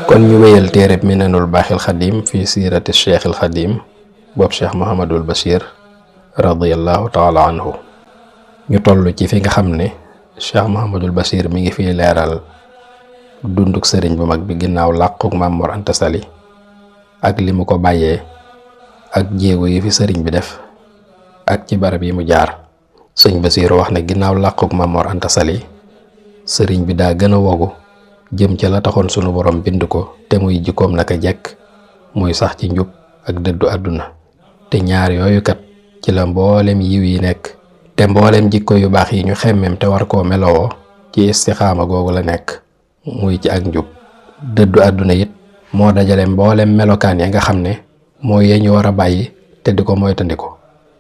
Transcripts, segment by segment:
kon ñu wéyal téereb Minanul Baaxil Xadim fi siirati Cheikhil Xadim boobu Cheikh Mouhamadul Bachir radiyallahu taala anhu. ñu toll ci fi nga xam ne Cheikh Mouhamadul Bachir mi ngi fiy leeral dunduk sëriñ bu mag bi ginnaaw làquk Maam Mor Anta Sali ak li mu ko bàyyee ak jéego yi fi sëriñ bi def ak ci barab yi mu jaar. sëñ Bachir wax ne ginnaaw làquk Maam Mor Anta Sali sëriñ bi daa gën a wogu jëm ca la taxoon sunu borom bind ko te muy jikkoom naka jekk muy sax ci njub ak dëddu àdduna. te ñaar yooyu kat ci la mboolem yiw yi nekk te mboolem jikko yu baax yi ñu xemmem te war koo melowoo ci istixaama googu la nekk muy ci ak njub. dëddu àdduna it moo dajale mboolem melokaan ya nga xam ne mooy yee ñu war a bàyyi te di ko moytandiku.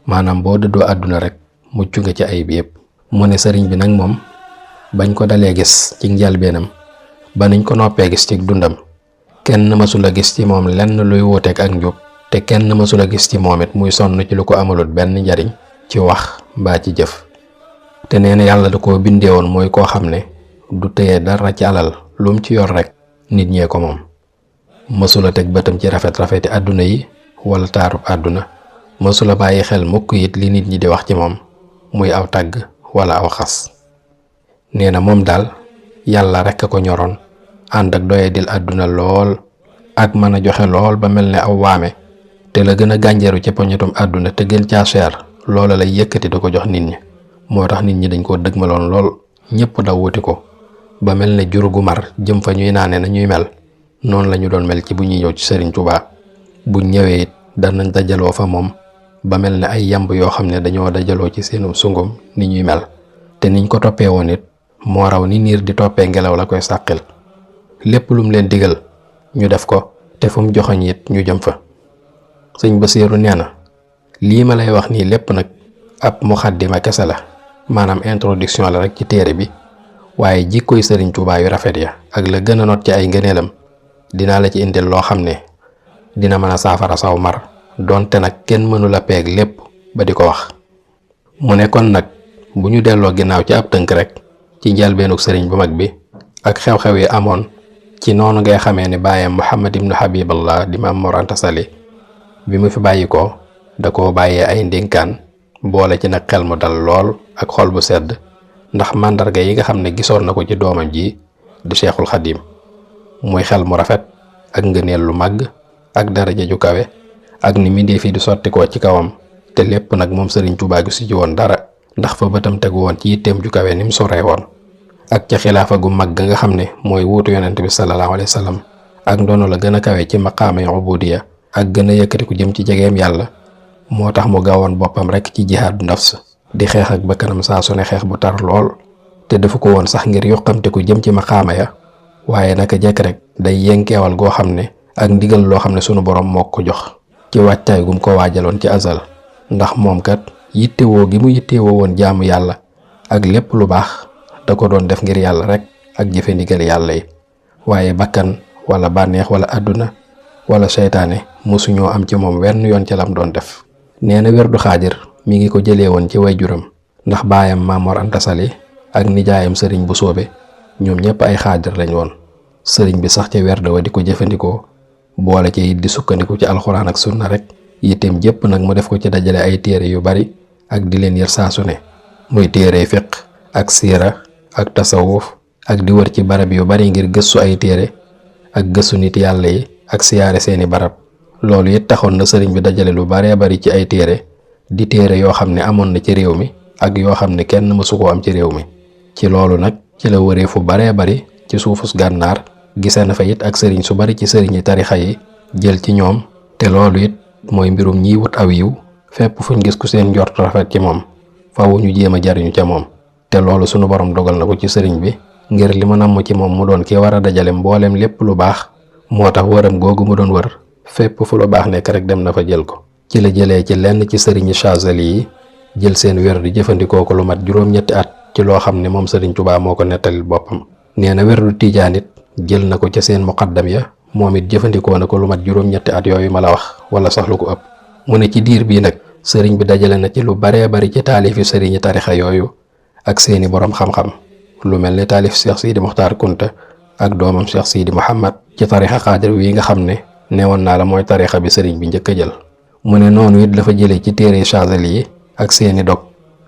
maanaam boo dëddoo àdduna rek mucc nga ci ayib yépp. mu ne sëriñ bi nag moom bañ ko dalee gis ci njalbeenam ba niñ ko noppee gis ci dundam kenn mësula gis ci moom lenn luy wuuteeg ak njub te kenn mësula gis ci moom it muy sonn ci lu ko amalut benn njariñ ci wax mbaa ci jëf. te nee na yàlla da koo bindee woon mooy koo xam ne du téye dara ci alal lum ci yor rek nit ñee ko moom. mësula teg bëtam ci rafeti àdduna yi wala taarub àdduna. mësula bàyyi xel mukk it li nit ñi di wax ci moom muy aw tàgg wala aw xas. nee na moom daal yàlla rekk a ko ñoroon ànd ak doye dil àdduna lool ak mën a joxe lool ba mel ne aw waame te la gën a gànjaru ci poñetum àdduna te gën caa cher loola lay yëkkati di ko jox nit ñi. moo tax nit ñi dañ koo dëgmaloon lool ñëpp daw wuti ko ba mel ne jur gu mar jëm fa ñuy naane na ñuy mel noonu lañu doon mel ci bu ñuy ñëw ci Sëriñ Tuubaa. buñ ñëwee it danañ dajaloo fa moom ba mel ne ay yamb yoo xam ne dañoo dajaloo ci seenum sungum ni ñuy mel. te niñ ko toppee woon it moo raw ni niir di toppee ngelaw la koy sàqil. lépp lum leen digal ñu def ko te fu mu joxoñ it ñu jëm fa. sëñ Basiiru nee na lii ma lay wax nii lépp nag ab muxaddima kese la maanaam introduction la rek ci téere bi waaye jikkoy Sëriñ Tuubaa yu rafet ya ak la gën a not ci ay ngëneelam dinaa la ci indil loo xam ne dina mën a saafara saw mar donte nag kenn mënula peeg lépp ba di ko wax. mu ne kon nag bu ñu delloo ginnaaw ci ab tënk rek ci njëlbeenug sëriñ bu mag bi ak xew-xew yi amoon ci noonu ngay xamee ne baayam Muhammad ibnu Habiballah di Maam Mor Anta Sali bi mu fi bàyyi ko da koo bàyyee ay ndénkaan boole ci nag xel mu dal lool ak xol bu sedd ndax màndarga yi nga xam ne gisoon na ko ci doomam ji di Cheikhul Xadim muy xel mu rafet ak ngëneel lu màgg ak daraja ju kawe ak ni mbindéef yi di sotti ko ci kawam te lépp nag moom Sëriñ Tuubaa gi su ci woon dara ndax fa bëtam tegu woon ci yitteem ju kawe ni mu soree woon ak ca xilaafa gu mag ga nga xam ne mooy wuutu yonent bi sallallahu alayhi wa sallam ak ndono la gën a kawe ci maqaamay ubudiya ak gën a yëkkatiku jëm ci jegeem yàlla moo tax mu gaawoon boppam rek ci jihaadu nafs di xeex ak bakkanam saa su ne xeex bu tar lool te defu ko woon sax ngir yoqamteku jëm ci maqaama ya waaye naka jekk rek day yenkeewal goo xam ne ak ndigal loo xam ne sunu borom moo ko jox ci wàccaay gum ko waajaloon ci azal ndax moom kat yittewoo gi mu yittewoo woon jaamu yàlla ak lépp lu baax da ko doon def ngir yàlla rek ak jëfe ndigal yàlla yi waaye bakkan wala bànneex wala àdduna wala seytaane mosuñoo am ci moom wenn yoon ca lam doon def. nee na werdu xaadir mi ngi ko jëlee woon ci wayjuram ndax baayam Maam Mor Anta Sali ak nijaayam sëriñ bu soobe ñoom ñëpp ay xaadir lañ woon. sëriñ bi sax ca werdu wa di ko jëfandikoo boole ci it di sukkandiku ci alxuraan ak sunna rek yitteem jëpp nag mu def ko ci dajale ay téere yu bari ak di leen yër saa su ne muy téere fiq ak siira ak tasawuf ak di wër ci barab yu bari ngir gëstu ay téere ak gëstu nit yàlla yi ak siyaare seeni barab. loolu it taxoon na sëriñ bi dajale lu baree bari ci ay téere di téere yoo xam ne amoon na ci réew mi ak yoo xam ne kenn mësu koo am ci réew mi. ci loolu nag ci la wëree fu baree bari ci suufus gànnaar gisee na fa it ak sëriñ su bari ci sëriñi tarixa yi jël ci ñoom te loolu it mooy mbirum ñiy wut aw yiw fépp fuñ gis ku seen njort rafet ci moom faaw ñu jéem a jariñu ca moom. te loolu sunu borom dogal na ko ci sëriñ bi ngir li ma namm ci moom mu doon ki war a dajale mbooleem lépp lu baax moo tax wëram googu mu doon wër fépp fu lu baax nekk rek dem na fa jël ko. ci la jëlee ci lenn ci sëriñi Chazali yi jël seen wér di jëfandikoo ko lu mat juróom-ñetti at ci loo xam ne moom Sëriñ Tuubaa moo ko nettalil boppam. nee na werdu tijaan it jël na ko ca seen muqaddam ya moom it jëfandikoo na ko lu mat juróom-ñetti at yooyu ma la wax wala sax lu ko ëpp. mu ne ci diir bii nag sëriñ bi dajale na ci lu baree bari ci taalifi sëriñi tarixa yooyu ak seeni boroom xam-xam lu mel ne taalif Cheikh Sidi Muxtaar Kunta ak doomam Cheikh Sidi Muhammad ci tarixa xaadir wi nga xam ne neewoon naa la mooy tarixa bi sëriñ bi njëkk a jël. mu ne noonu it dafa jëlee ci téere Chazali yi ak seeni dog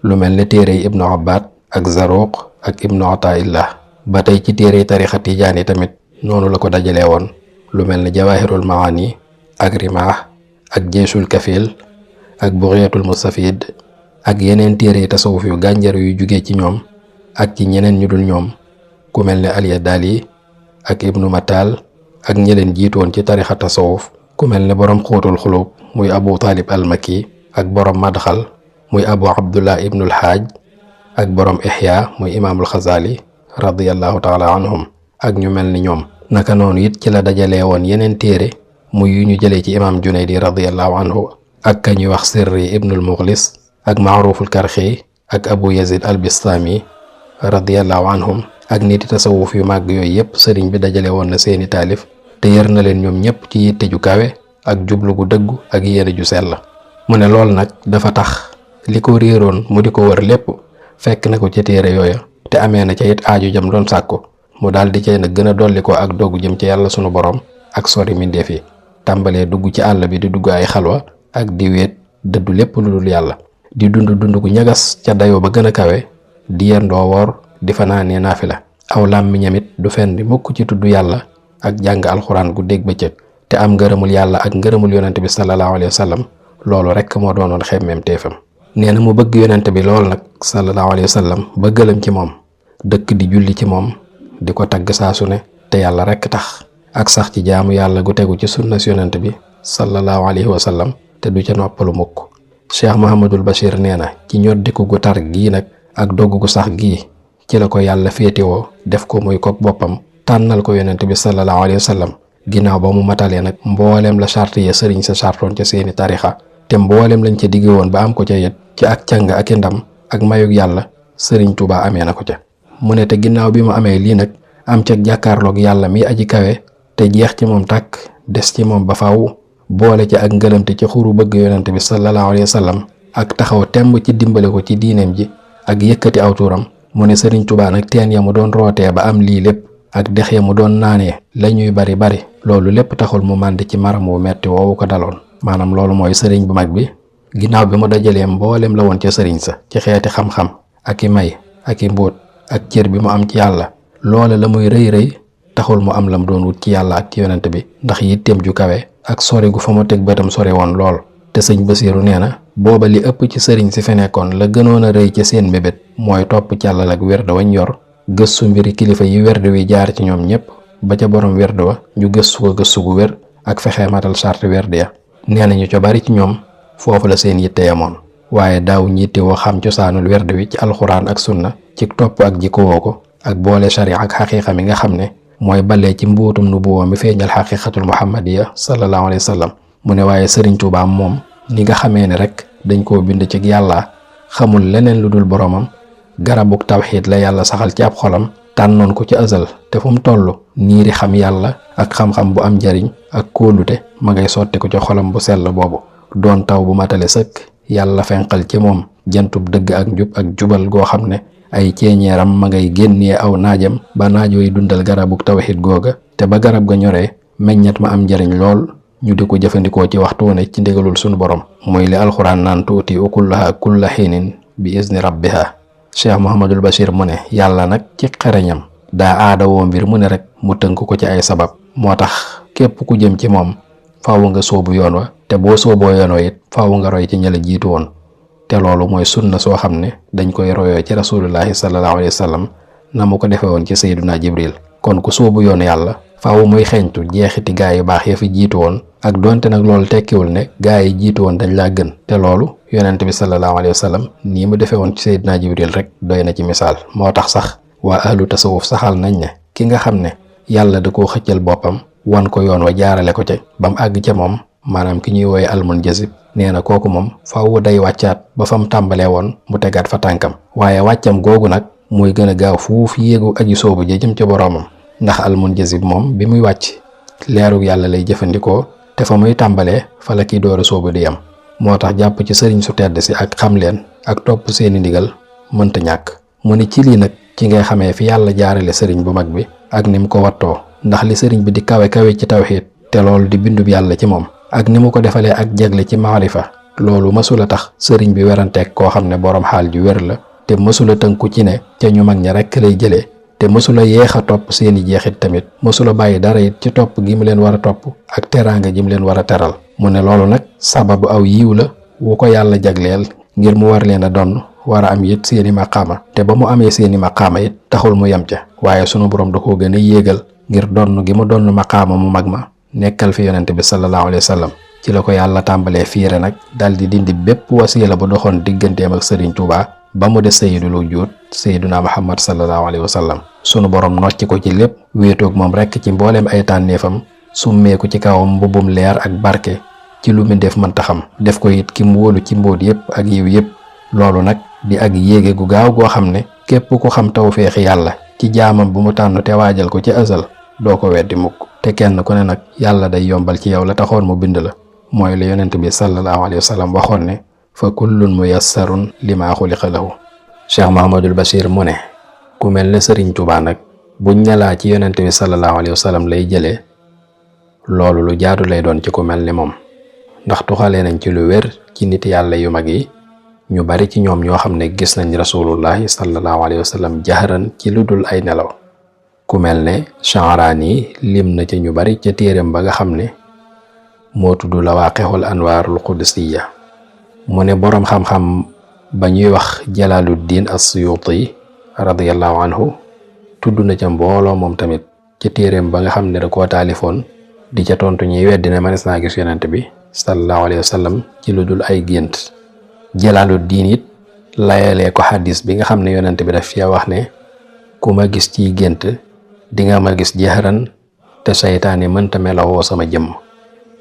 lu mel ne téere yi Ibnu Abbad ak Zaruq ak Ibnu Ataillah. ba tey ci téere tarixa tijaan yi tamit noonu la ko dajalee woon lu mel ne Jawahirul Maani ak Rimah ak Jeysul Kafil ak Bughiyatul Mustafid ak yeneen téere tasawuf yu gànjar yu jugee ci ñoom ak ci ñeneen ñu dul ñoom ku mel ne Al-Yadali ak Ibnu Matal ak ñeleen jiitoon ci tarixa tasawuf ku mel ne boroom Xuutul Xulub muy Abu Talib al-Makki ak boroom Madxal muy Abu Abdullah Ibnul Haaj ak boroom Ihya muy Imaamul Xazali radiyallahu taala anhum ak ñu mel ni ñoom. naka noonu it ci la dajalee woon yeneen téere muy yu ñu jëlee ci imaam Junaydi radiyallahu anhu ak ka ñuy wax Sirri Ibnul Muxlis ak Maaruful Karxi ak Abu Yazid al-Bistami radiyallahu anhum ak niti tasawuf yu màgg yooyu yépp sëriñ bi dajale woon na seeni taalif te yër na leen ñoom ñépp ci yitte ju kawe ak jublu gu dëggu ak yéene ju sell. mu ne lool nag dafa tax li ko réeroon mu di ko wër lépp fekk na ko ca téere yooya te amee na ca it aaju jam doon sàkku mu daal di cay nag gën a dolli ko ak doggu jëm ci yàlla sunu borom ak sori mindeef yi tàmbalee dugg ci àll bi di dugg ay xalwa ak di wéet dëddu lépp lu dul yàlla di dund gu ñagas ca dayoo ba gën a kawe di yendoo woor di fanaanee naafila aw làmmiñam it du fen di mukk ci tudd yàlla ak jàng alxuraan gu dégg bëccëg te am ngërëmul yàlla ak ngërëmul yonent bi sallallahu alayhi wa sallam loolu rekk moo doonoon xemmeem teefam. nee na mu bëgg yonent bi lool nag sallallahu alayhi wa sallam ba gëlëm ci moom dëkk di julli ci moom di ko tagg saa su ne te yàlla rekk tax ak sax ci jaamu yàlla gu tegu ci sunna yonent bi sallallahu alayhi wa sallam te du ca noppalu mukk. Cheikh Mouhamadul Bachir nee na ci ñoddiku gu tar gii nag ak dogg gu sax gii ci la ko yàlla féetewoo def ko muy kook boppam tànnal ko yonent bi sallallahu alayhi wa sallam ginnaaw ba mu matalee nag mbooleem la charte ya sëriñ sa chartoon ca seeni tarixa te mbooleem lañ ca digge woon ba am ko ca yet ci ak càng ak i ndam ak mayug yàlla sëriñ Tuubaa amee na ko ca. mu ne te ginnaaw bi mu amee lii nag am ca jàkkaarloog yàlla mi aji kawe te jeex ci moom tàkk des ci moom ba faaw boole ci ak ngëlamte ci xuru bëgg yonent bi sallallahu alayhi wa sallam ak taxaw temb ci dimbale ko ci diineem ji ak yëkkati aw tuuram. mu ne sëriñ Tuubaa nag teen ya mu doon rootee ba am lii lépp ak dex ya mu doon naanee la ñuy bari loolu lépp taxul mu màndi ci maram wu metti woowu ko daloon. maanaam loolu mooy sëriñ bu mag bi ginnaaw bi mu dajalee mboolem la woon ca sëriñ sa ci xeeti xam-xam ak i may ak i mbóot ak cër bi mu am ci yàlla loola la muy rëy taxul mu am lam doon wut ci yàlla ak ci yonent bi ndax yitteem ju kawe ak sori gu fa mu teg bëtam sori woon lool. te sëñ Basiiru nee na booba li ëpp ci sëriñ si fi nekkoon la gënoon a rëy ca seen mébét mooy topp càllal ak werd wañ yor gëstu mbiri kilifa yi werd wi jaar ci ñoom ñépp ba ca borom werd wa ñu gëstu ko gëstu gu wér ak fexe matal charte werd ya. nee nañu ca bari ci ñoom foofu la seen yitte yamoon waaye daaw yitte woo xam cosaanul werd wi ci alxuraan ak sunna ci topp ak jikkowoo ko ak boole sharia ak xaqiiqa mi nga xam ne mooy balee ci mbuutum nubuwa mi feeñal xaqiiqatul muhammadiya sallallahu alayhi wa sallam. mu ne waaye sëriñ Tuubaa moom ni nga xamee ne rek dañ koo bind ci yàlla xamul leneen lu dul boromam garabuk tawxiid la yàlla saxal ci ab xolam tànnoon ko ci azal te fu mu toll niiri xam yàlla ak xam-xam bu am njariñ ak kóolute ma ngay sotti ko ci xolam bu sell boobu doon taw bu matale sëkk yàlla fenqal ci moom jantub dëgg ak njub ak jubal goo xam ne ay ceeñeeram ma ngay génnee aw naajam ba naaj yooyu dundal garabuk tawxiid googa te ba garab ga ñoree meññat ma am njariñ lool ñu di ko jëfandikoo ci waxtu wu ne ci ndigalul sunu borom muy li alxuraan naan tuuti ukullaha kulla xiinin bi izni rabbiha. Cheikh Mouhamadul Bachir mu ne yàlla nag ci xereñam daa aadawoo mbir mu ne rek mu tënk ko ci ay sabab moo tax képp ku jëm ci moom faaw nga soobu yoon wa te boo sooboo yoon wa it faaw nga roy ci ña la jiitu woon te loolu mooy sunna soo xam ne dañ koy royoo ci rasulullahi sallallahu alayhi wa sallam na mu ko defee woon ci sayyiduna Jibril. kon ku soobu yoon yàlla faaw muy xeeñtu jeexiti gaa yu baax ya fi jiitu woon ak donte nag loolu tekkiwul ne gaa yi jiitu woon dañ laa gën te loolu yonent bi sallallahu alayhi wa sallam nii mu defee woon ci sayyidina Jibril rek doy na ci misaal. moo tax sax waa ahlu tasawuf saxal nañ ne ki nga xam ne yàlla da koo xëccal boppam wan ko yoon wa jaarale ko ca ba mu àgg ca moom maanaam ki ñuy wooye almunjazib nee na kooku moom faaw day wàccaat ba fa mu tàmbalee woon mu tegaat fa tànkam, waaye wàccam googu nag mooy gën a gaaw fuuf yéegu aji soobu ja jëm ca boroomam, ndax almunjazib moom bi muy wàcc leerug yàlla lay jëfandikoo te fa muy tàmbalee fa la kiy door a soobu di yam. moo tax jàpp ci sëriñ su tedd si ak xam leen ak topp seeni ndigal mënta ñàkk. mu ne ci lii nag ci ngay xamee fi yàlla jaarale sëriñ bu mag bi ak ni mu ko wattoo, ndax li sëriñ bi di kawe kawe ci tawxiid te loolu di bindub yàlla ci moom, ak ni mu ko defalee ak jagle ci maarifa, loolu mësula tax sëriñ bi weranteeg koo xam ne boroom xaal ju wér la te mësula tënku ci ne ca ñu mag ña rekk lay jëlee, te mësula yeex a topp seeni jeexit tamit, mësula bàyyi dara it ci topp gi mu leen war a topp ak teraanga ji mu leen war a teral. mu ne loolu nag sababu aw yiw la wu ko yàlla jagleel ngir mu war leen a donn, war a am it seeni maqaama, te ba mu amee seeni maqaama it taxul mu yem ca, waaye sunu borom da koo gën a yéegal ngir donn gi mu donn maqaama mu mag ma nekkal fi yonente bi sallallahu alayhi wa sallam. ci la ko yàlla tàmbalee fiire nag dal di dindi bépp wasiila bu doxoon digganteem ak Sëriñ Tuubaa ba mu des sayyidul wujuud sayyiduna Muhammad sallallahu alayhi wa sallam. sunu borom nocci ko ci lépp, wéetoog moom rekk ci mbooleem ay tànneefam, summeeku ci kawam mbubbum leer ak barke ci lu mu def mënta xam, def ko it ki mu wóolu ci mbóot yépp ak yiw yépp. loolu nag di ak yéege gu gaaw goo xam ne képp ku xam tawfeexi yàlla ci jaamam bu mu tànn te waajal ko ci azal doo ko weddi mukk. te kenn ku ne nag yàlla day yombal ci yow la taxoon mu bind la, mooy la yonent bi sallallahu alayhi wa sallam waxoon ne fa kullun muyassarun lima xuliqa lahu. Cheikh Mahamadul Bachir mu ne ku mel ne Sëriñ Tuubaa nag buñ ñalaa ci yonent bi sallallahu alayhi wa sallam lay jëlee, loolu lu jaadu lay doon ci ku mel ni moom, ndax tuxalee nañ ci lu wér ci nit yàlla yu mag yi ñu bari ci ñoom ñoo xam ne gis nañ rasulullahi sallallahu alayhi wa sallam jahran ci lu dul ay nelaw. ku mel ne Sha'raani lim na ci ñu bari ca téereem ba nga xam ne moo tudd Lawaqihul Anwaarul Qudusiyya. mu ne boroom xam-xam ba ñuy wax Jalaaluddin As-Suyuti radiyallahu anhu tudd na ca mbooloo moom tamit ci téereem ba nga xam ne da koo taalifoon di ca tontu ñuy weddi ne manes naa gis yonent bi sallallahu alayhi wa sallam ci lu dul ay gént. Jalaaluddin it layalee ko xadis bi nga xam ne yonent bi daf fi wax ne ku ma gis ciy gént di nga ma gis jahran te saytaane mënta melawoo sama jëmm.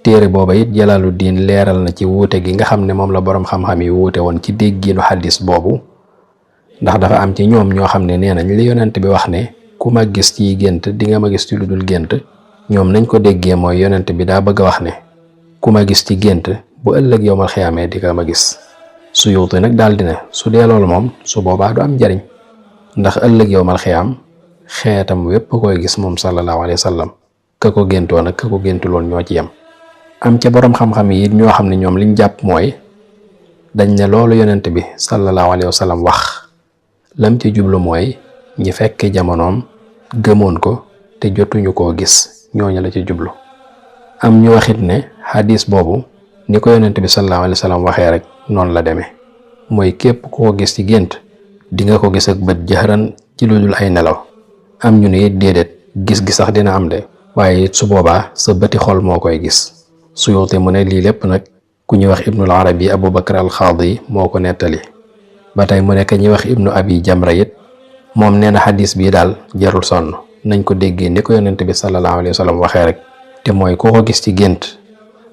téere booba it Jalaaluddin leeral na ci wuute gi nga xam ne moom la boroom xam-xam yi wuute woon ci déggiinu xadis boobu, ndax dafa am ci ñoom ñoo xam ne nee nañ li yonent bi wax ne ku ma gis ciy gént di nga ma gis ci lu dul gént, ñoom nañ ko déggee mooy yonent bi daa bëgg a wax ne ku ma gis ci gént bu ëllëg yowmal xiyaamee di nga ma gis. Suyuuti nag daal di ne su dee loolu moom su boobaa du am njariñ, ndax ëllëg yowmal xiyaam xeetam wépp koy gis moom sallallahu alayhi wa sallam, ka ko géntoon ak ka ko géntuloon ñoo ci yem. am ca boroom xam-xam yi it ñoo xam ne ñoom liñ jàpp mooy dañ ne loolu yonent bi sallallahu alayhi wa sallam wax lam ci jublu mooy ñi fekke jamonoom gëmoon ko te jotuñu koo gis, ñooñu la ci jublu. am ñu waxit ne xadis boobu ni ko yonent bi sallallahu alayhi wa sallam waxee rek noonu la demee, mooy képp koo gis ci gént di nga ko gis ak bët jahran ci lu dul ay nelaw. am ñu ne it déedéet, gis gi sax dina am de, waaye it su boobaa sa bëti xol moo koy gis. Suyuuti mu ne lii lépp nag ku ñuy wax ibnul arabi Abu Bakr al-Xaadi moo ko nettali. ba tey mu ne ka ñuy wax ibnu abi jamra it moom nee na xadis bii daal jarul sonn, nañ ko déggee ni ko yonent bi sallallahu alayhi wa sallam waxee rek, te mooy koo ko gis ci gént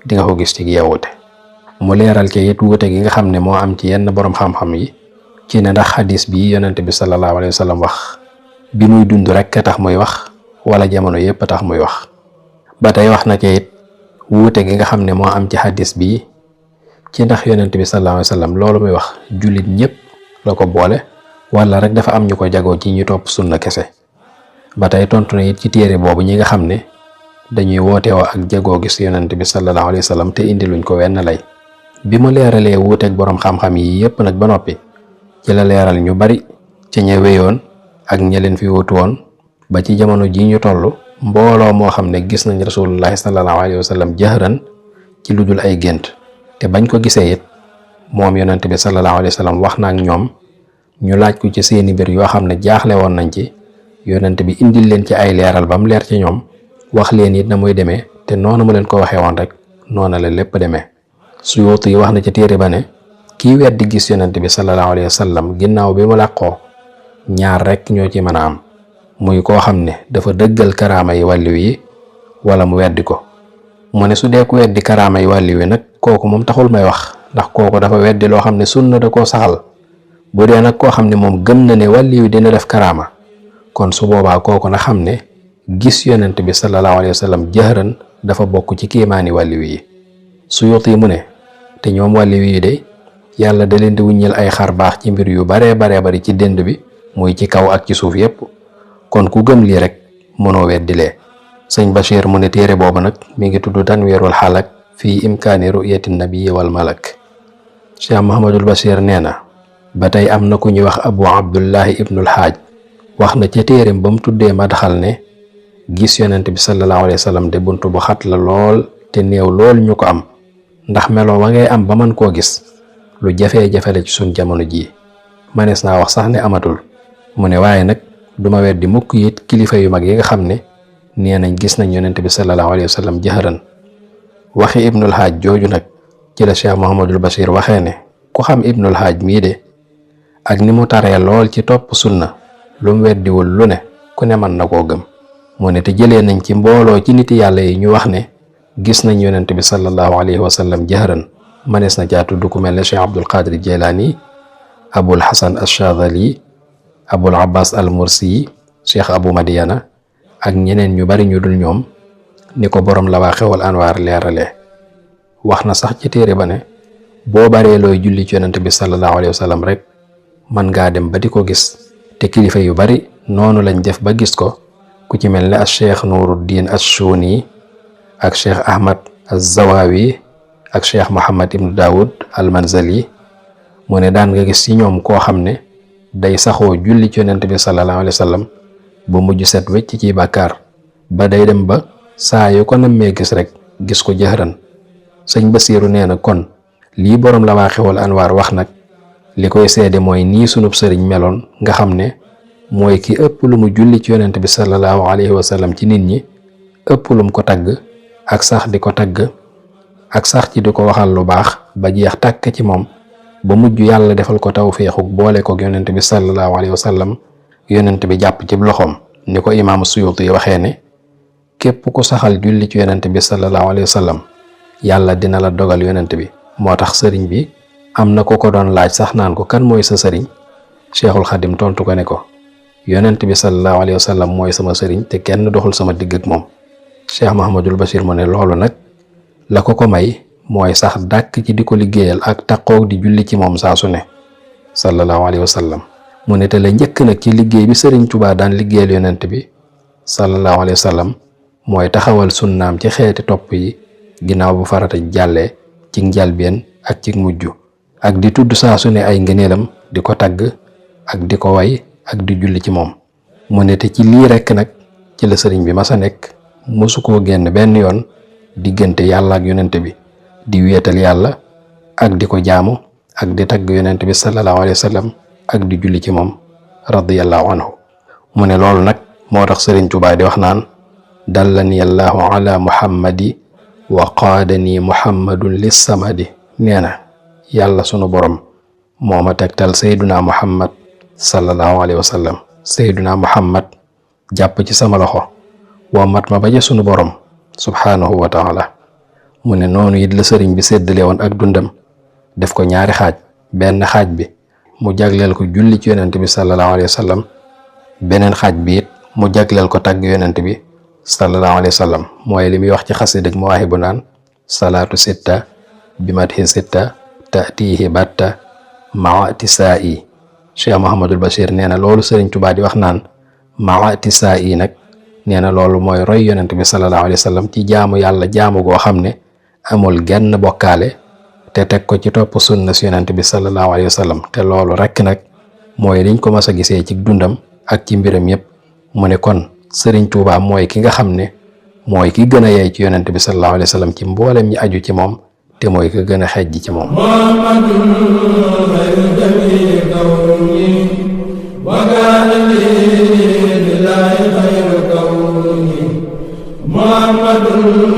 di nga ko gis ci yeewute. mu leeral ci it wuute gi nga xam ne moo am ci yenn boroom xam-xam yi ci ne ndax xadis bii yonent bi sallallahu alayhi wa sallam wax bi muy dund rek a tax muy wax wala jamono yépp a tax muy wax. ba tey wax na ci it wuute gi nga xam ne moo am ci xadis bii ci ndax yonent bi sallallahu alayhi wa sallam loolu muy wax jullit ñépp la ko boole wala rek dafa am ñu ko jagoo ci ñu topp sunna kese. ba tey tontu na it ci téere boobu ñi nga xam ne dañuy woote woo ak jagoo gis yonent bi sallallahu alayhi wa sallam te indi luñ ko wenn lay. bi mu leeralee wuuteeg boroom xam-xam yi yépp nag ba noppi ci la leeral ñu bari ci ña wéyoon ak ña leen fi wutu woon ba ci jamono ji ñu toll mbooloo moo xam ne gis nañ rasulullahi sallallahu alayhi wa sallam jahran ci lu dul ay gént, te bañ ko gisee it moom yonent bi sallallahu alayhi wa sallam wax na ak ñoom ñu laaj ko ci seeni mbir yoo xam ne jaaxle woon nañ ci, yonent bi indil leen ci ay leeral ba mu leer ci ñoom, wax leen it na muy demee te noonu mu leen ko waxee woon rek noona la lépp demee. Suyuuti wax na ci téere ba ne kii weddi gis yonent bi sallallahu alayhi wa sallam ginnaaw bi mu làqoo ñaar rek ñoo ci mën a am, muy koo xam ne dafa dëggal karaama yi wàlliw yi wala mu weddi ko. mu ne su dee ku weddi karaamay wàlli wi nag kooku moom taxul may wax, ndax kooku dafa weddi loo xam ne sunna da koo saxal. bu dee nag koo xam ne moom gëm na ne wàlli wi dina def karaama, kon su boobaa kooku na xam ne gis yonent bi sallallahu alayhi wa sallam jahran dafa bokk ci kéemaani wàlli wi yi. Suyuti mu ne te ñoom wàlli wi yi de yàlla da leen di wuññil ay xar baax ci mbir yu baree bari ci dënd bi, muy ci kaw ak ci suuf yépp. kon ku gëm lii rek mënoo weddilee. sëñ Bachir mu ne téere boobu nag mi ngi tudd Tanwiirul Halak fii imkaani ru'yati nabiyyi wal malak. Cheikh Mouhamadul Bachir nee na ba tey am na ku ñuy wax Abu Abdullahi ibnul Haaj wax na ca téereem ba mu tuddee madxal ne gis yonent bi sallallahu alayhi wa sallam de bunt bu xat la lool te néew lool ñu ko am, ndax meloo wa ngay am ba man koo gis lu jafe-jafe la ci suñ jamono jii. manees naa wax sax ne amatul. mu ne waaye nag duma weddi mukk it kilifa yu mag yi nga xam ne nee nañ gis nañ yonent bi sallallahu alayhi wa sallam jaharan. waxi ibnul Haaj jooju nag ci la Cheikh Mouhamadul Bachir waxee ne ku xam ibnul Haaj mii de ak ni mu taree lool ci topp sunna, lu mu weddiwul lu ne ku ne mën na koo gëm. mu ne te jëlee nañ ci mbooloo ci niti yàlla yi ñu wax ne gis nañ yonent bi sallallahu alayhi wa sallam jahran. manees na caa tudd ku mel ne Cheikh Abdul Qadir Jeylaani, Abul Hasan Ash-Shadhali, Abul Abbas al-Mursi, Cheikh Abu Madiana ak ñeneen ñu bari ñu dul ñoom, ni ko borom Lawaahi'ul Anwaar leerale. wax na sax ci téere ba ne boo baree looy julli ci yonent bi sallallahu alayhi wa sallam rek man ngaa dem ba di ko gis. te kilifa yu bari noonu lañ def ba gis ko, ku ci mel ne ak Cheikh Nuruddin Ash-Shuni ak Cheikh Ahmad Az-Zawawi ak Cheikh Muhammad ibn Daoud al-Manzali. mu ne daan nga gis ci ñoom koo xam ne day saxoo julli ci yonent bi sallallahu alayhi wa sallam ba mujj set wecc ci bàkkaar, ba day dem ba saa yu ko nammee gis rek gis ko jahran. sëñ Basiiru nee na kon lii borom Lawaahi'ul Anwaar wax nag li koy seede mooy nii sunub sëriñ meloon, nga xam ne mooy ki ëpp lu mu julli ci yonent bi sallallahu alayhi wa sallam ci nit ñi, ëpp lu mu ko tagg ak sax di ko tagg ak sax ci di ko waxal lu baax ba jeex tàkk ci moom, ba mujj yàlla defal ko tawfeexu boole ko yonent bi sallallahu alayhi wa sallam, yonent bi jàpp ci loxoom. ni ko imaam Suyuti waxee ne képp ku saxal julli ci yonent bi sallallahu alayhi wa sallam yàlla dina la dogal yonent bi. moo tax sëriñ bi am na ko doon laaj sax naan ko kan mooy sa sëriñ. Cheikhul Xadim tontu ko ne ko yonent bi sallallahu alayhi wa sallam mooy sama sëriñ te kenn doxul sama digg ak moom. Cheikh Mouhamadul Bachir mu ne loolu nag la ko may mooy sax dàkk ci di ko liggéeyal ak taqoog di julli ci moom saa su ne sallallahu alayhi wa sallam. mu ne te la njëkk nag ci liggéey bi Sëriñ Tuubaa daan liggéeyal yonent bi sallallahu alayhi wa sallam mooy taxawal sunnaam ci xeeti topp yi ginnaaw bu farata jàllee ci njalbeen ak ci mujj, ak di tudd saa su ne ay ngëneelam, di ko tagg ak di ko way ak di julli ci moom. mu ne te ci lii rekk nag ci la sëriñ bi masa nekk, mosu koo génn benn yoon diggante yàlla ak yonent bi, di wéetal yàlla ak di ko jaamu ak di tagg yonent bi sallallahu alayhi wa sallam ak di julli ci moom radiyallahu anhu. mu ne loolu nag moo tax Sëriñ Tuubaa di wax naan dallani allahu ala muhammadi wa qaadani muhammadun lissamadi. nee na yàlla sunu borom moo ma tegtal sayduna muhammad sallallahu alayhi wa sallam. sayduna muhammad jàpp ci sama loxo wommat ma ba ja sunu borom subhaanahu wa taala. mu ne noonu it la sëriñ bi séddale woon ak dundam, def ko ñaari xaaj. benn xaaj bi mu jagleel ko julli ci yonent bi sallallahu alayhi wa sallam, beneen xaaj bi it mu jagleel ko tagg yonent bi sallallahu alayhi wa sallam. mooy li muy wax ci xasida Mawaahibu naan salaatu sitta bi madhi sitta taatihi batta maati saa i. Cheikh Mouhamadul Bachir nee na loolu Sëriñ Tuubaa di wax naan maati saa i nag nee na loolu mooy roy yonent bi sallallahu alayhi wa sallam ci jaamu yàlla, jaamu goo xam ne amul genn bokkaale, te teg ko ci topp sunna si yonent bi sallallahu alayhi wa sallam. te loolu rekk nag mooy liñ ko mas a gisee ci dundam ak ci mbiram yépp. mu ne kon Sëriñ Tuubaa mooy ki nga xam ne mooy ki gën a yey ci yonent bi sallallahu alayhi wa sallam ci mboolem ñi aju ci moom, te mooy ki gën a xejj ci moom. Muhammadun